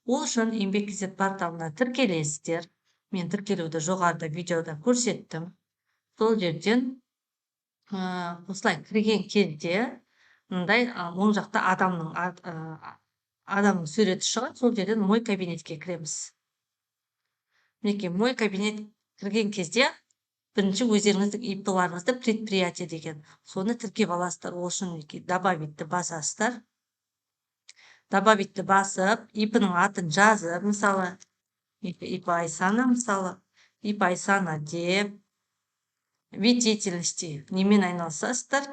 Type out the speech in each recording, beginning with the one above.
Ол үшін Еңбек kz порталына тіркелесіздер. Мен тіркелуді жоғарыда видеода көрсеттім. Сол жерден осылай кірген кезде мындай оң жақта адамның суреті шығады. Сол жерден «Мой кабинетке» кіреміз. Мінекей, «Мой кабинет» кірген кезде бірінші өздеріңіздің ИП-ларыңызды, «Предприятие» деген, соны тіркеп аласыздар. Ол үшін, мінекей, «Добавить»ті басасыздар. «Добавить»ті басып, ИП-ның атын жазып, мысалы, ИП Айсана, мысалы, ИП Айсана деп, вид деятельности, немен айналысасыздар,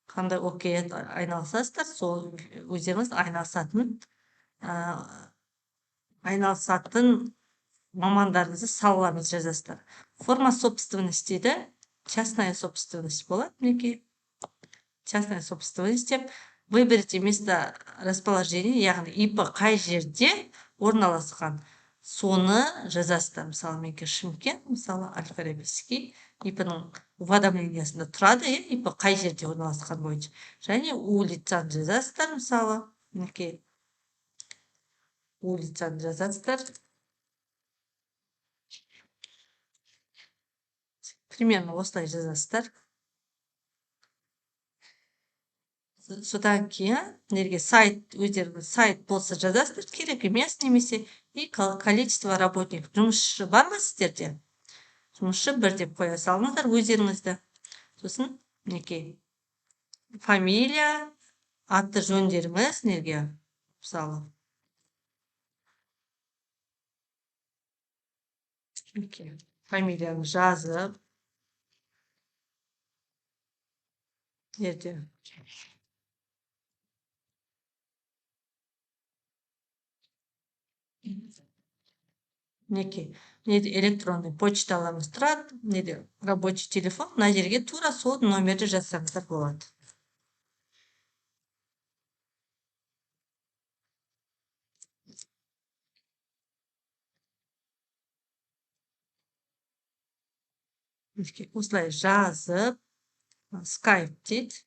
қандай ОКЭД айналысасыздар, сол өздеріңіз айналысатын мамандарыңызды, салаларыңызды жазасыздар. Форма собственности дейді, частная собственность болады. Мінекей, частная собственность деп, выберите место расположения, яғни ИП қай жерде орналасқан, соны жазасыздар. Мысалы, менікі Шымкент, мысалы, әл Фарабийский. ИП-ның уведомление сында тұрады, иә, ИП қай жерде орналасқан бойынша. Және улица ны жазасыздар. Мысалы, мінекей, улица ны жазасыздар, примерно осылай жазасыздар. Содан кейін мына сайт, өздеріңіз сайт болса, жазасыздар, керек емес немесе. И количество работников, жұмысшы бар ма сіздерде? Жұмысшы бір деп қоя салыңыздар өздеріңізді. Сосын, мінекей, фамилия, аты жөндеріңіз неге, мысалы, мінекей, фамилияны жазып, жерде, мінекей, мына электронный почталарыңыз тұрады, мына рабочий телефон, мына жерге тура сол номерді жазсаңыздар болады. Осылай жазып, скайп дейді,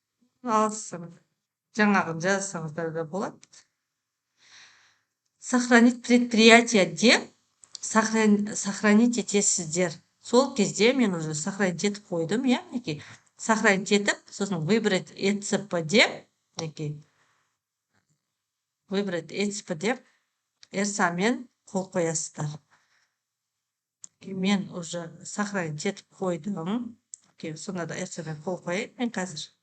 алсаң, жаңағын жазсаңыздар да болады. «Сохранить предприятие» деп сохранить етесіздер. Сол кезде мен уже сохранить етіп қойдым, иә. Мінекей, сохранить етіп, сосын «Выбрать ЭЦП» деп, мінекей, «Выбрать ЭЦП» деп ЭЦП-мен қол қоясыздар. Мен уже сохранить етіп қойдым. Сонда да ЭЦП-мен қол қояйын мен қазір.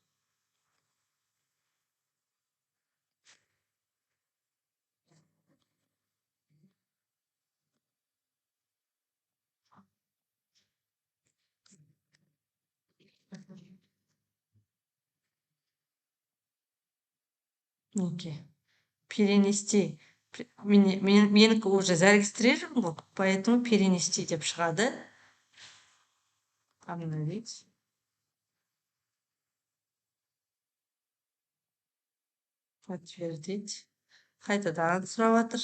Мінекей, «Перенести». Менікі уже зарегистрирован ғой, поэтому «Перенести» деп шығады. Обновить. Подтвердить. Қайтадан сұрап жатыр.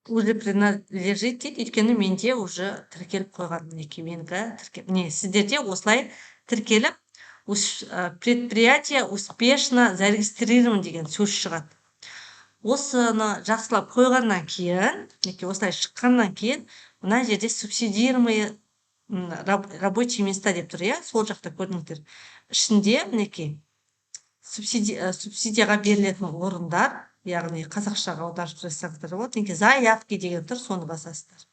«Уже принадлежит» дейді, өйткені менде уже тіркеліп қойған. Мінекей, менікі тіркеп, міне, сіздерде осылай тіркеліп, «Предприятие успешно зарегистрирован» деген сөз шығады. Осыны жақсылап қойғаннан кейін, мінекей, осылай шыққаннан кейін, мына жерде «Субсидируемые рабочие места» деп тұр, иә, сол жақта көрдіңіздер. Ішінде, мінекей, субсидияға берілетін орындар, яғни қазақшаға аударып жазсаңыздар болады. Мінекей, «Заявки» деген тұр, соны басасыздар.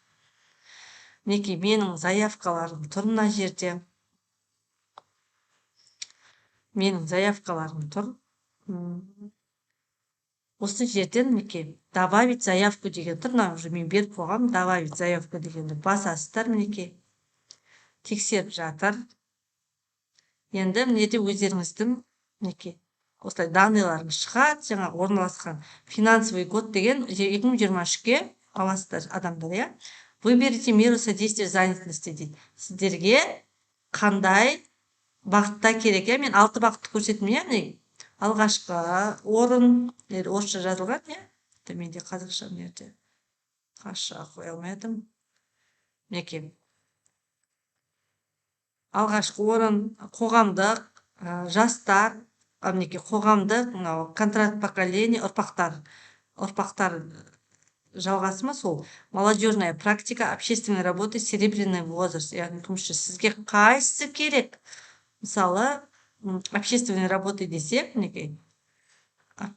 Мінекей, менің заявкаларым тұр мына жерде, менің заявкаларым тұр. Осы жерден, мінекей, «Добавить заявку» деген тұр. Мына уже мен беріп қойғанмын. «Добавить заявку» дегенді басасыздар. Мінекей, тексеріп жатыр. Енді мына жерде өздеріңіздің, мінекей, осылай данный ларыңыз шығады. Жаңағы орналасқан, финансовый год деген 2023-ке аласыздар адамдар, иә. «Выберите меру содействия занятости» дейді. Сіздерге қандай бағытта керек, иә? Мен алты бағытты көрсеттім, иә. Міне, алғашқы орын орысша жазылған, иә, менде қазақша. Мына жерде қазақша қоя алмай жатырмын. Мінекей, Алғашқы орын қоғамдық, жастар, мінекей қоғамдық, мынау контракт поколение, ұрпақтар, ұрпақтар жалғасы ма сол? Молодежная практика, общественная работа, серебряный возраст, яғни жұмысшы. Сізге қайсысы керек? Мысалы, общественная работа десе, мінекей,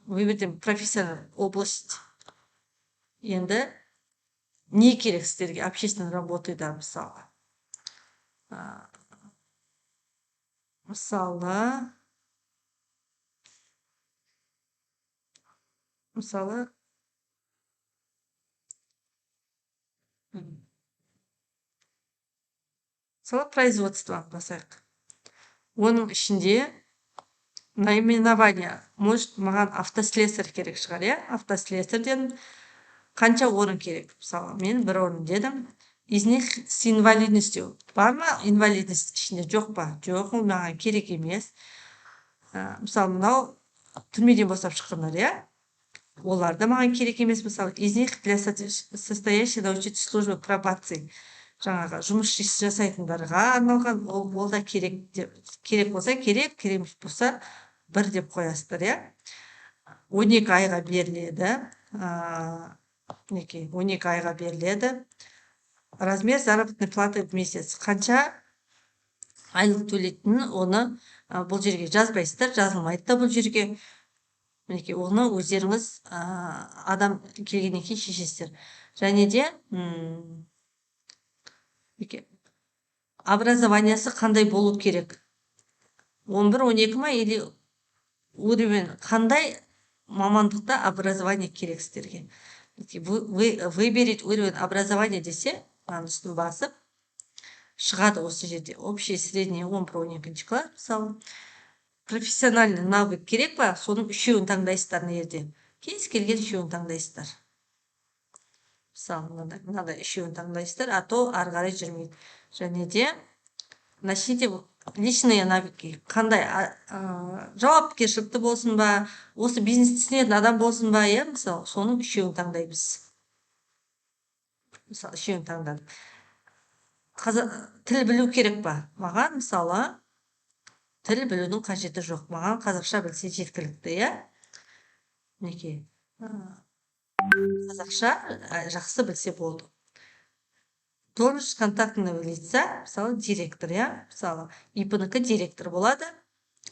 выберем профессиональная область. Енді не керек сіздерге общественная работада, мысалы? Мысалы, производство басайық. Оның ішінде наименование, может, маған автослесарь керек шығар, иә? Автослесарь дедім. Қанша орын керек? Мысалы, мен бір орын дедім. Из них с инвалидностью бар ма? Инвалидность ішінде жоқ па? Жоқ, ол маған керек емес. Мысалы, мынау түрмеден босап шыққандар, иә? Олар да маған керек емес. Мысалы, из них для состоящих на учете службы пробации, жаңағы жұмыс жасайтындарға арналған, ол да керек деп, керек болса керек, керек емес болса бір деп қоясыздар, иә? 12 айға беріледі. Мінекей, 12 айға беріледі. Размер заработной платы в месяц, қанша айлық төлейтінін оны бұл жерге жазбайсыздар, жазылмайды да бұл жерге. Мінекей, оны өздеріңіз адам келгеннен кейін шешесіздер. Және де мінекей, образованиясы қандай болу керек? 11, 12 ма, или уровень қандай мамандықта образование керек сіздерге? Мінекей, выберите уровень образования десе, мынаның үстін басып шығады осы жерде. Общий, средний, 11, 12 класс, мысалы. Профессиональный навык керек па? Соның үшеуін таңдайсыздар мына жерде. Кез келген үшеуін таңдайсыздар. Мысалы, мынадай үшеуін таңдайсыздар, а то ары қарай жүрмейді. Және де начните личные навыки. Қандай, жауапкершілікті болсын ба, осы бизнес түсінетін адам болсын ба, иә, мысалы, соның үшеуін таңдаймыз. Мысалы, үшеуін таңдадым. Тіл білу керек па? Маған, мысалы, тіл білудің қажеті жоқ. Маған қазақша білсе жеткілікті, иә? Мінекей, қазақша жақсы білсе болды. Должность контактного лица, мысалы, директор, иә? Мысалы, ИП-нікі директор болады.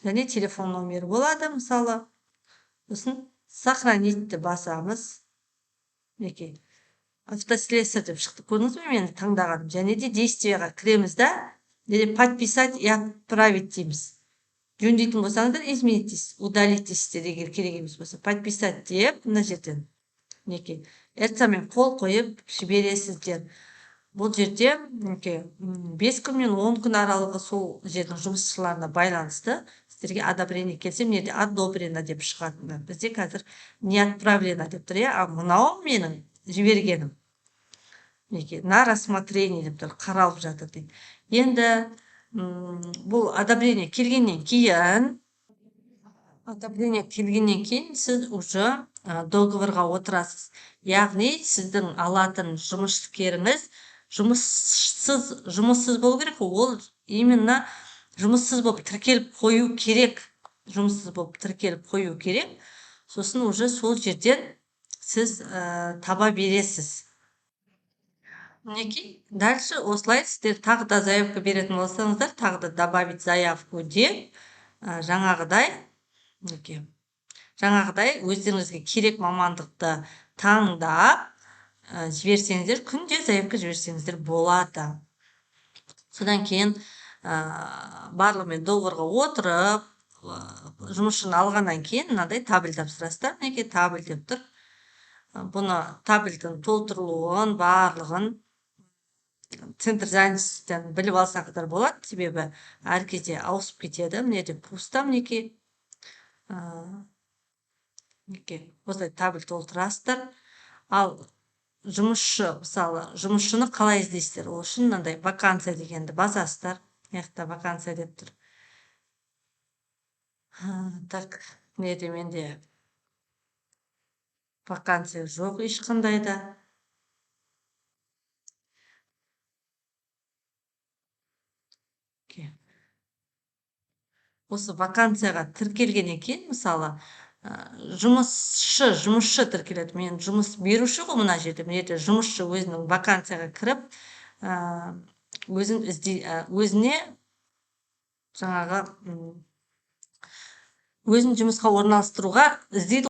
Және телефон номері болады, мысалы. Сосын сохранить басамыз. Мінекей, автослесарь деп шықты. Көрдіңіз бе, мен таңдағаным. Және де действияға кіреміз да, және подписать и отправить дейміз. Жөндейтін болсаңыздар, изменить дейсіз, удалить дейсіздер, егер керек емес болса. Подписать деп мына жерден мінекей ЭЦП-мен қол қойып жібересіздер. Бұл жерде мінекей 5 күн мен 10 күн аралығы сол жердің жұмысшыларына байланысты сіздерге одобрение келсе, мына жерде одобрено деп шығады. Бізде қазір не отправлено деп тұр, иә? Ал мынау менің жібергенім. Мінекей, на рассмотрение деп тұр, қаралып жатыр дейді. Енді бұл одобрение келгеннен кейін сіз уже договорға отырасыз. Яғни сіздің алатын жұмыскеріңіз жұмыссыз болу керек, ол именно жұмыссыз болып тіркеліп қою керек. Жұмыссыз болып тіркеліп қою керек. Сосын уже сол жерден сіз таба бересіз. Мінекей, дальше осылай сіздер тағы да заявка беретін болсаңыздар, тағы да добавить заявку деп, жаңағыдай, мінекей, жаңағыдай өздеріңізге керек мамандықты таңдап жіберсеңіздер, күнде заявка жіберсеңіздер болады. Содан кейін барлығымен договорға отырып, жұмысшыны алғаннан кейін мынандай табель тапсырасыздар. Мінекей, табель деп тұр. Бұны, табельдің толтырылуын барлығын центр занятостьтен біліп алсаңыздар болады, себебі әр кезде ауысып кетеді. Мына жерде пусто, мінекей. Мінекей, осылай табель толтырасыздар. Ал жұмысшы, мысалы, жұмысшыны қалай іздейсіздер? Ол үшін мынандай вакансия дегенді басасыздар. Мына жақта вакансия деп тұр. Так, мына жерде менде вакансия жоқ ешқандай да. Мінекей, осы вакансияға тіркелгеннен кейін, мысалы, жұмысшы тіркеледі. Мен жұмыс беруші ғой мына жерде. Мына жерде жұмысшы өзінің вакансияға кіріп, өзін іздей, өзіне жаңағы өзін жұмысқа орналастыруға іздейді.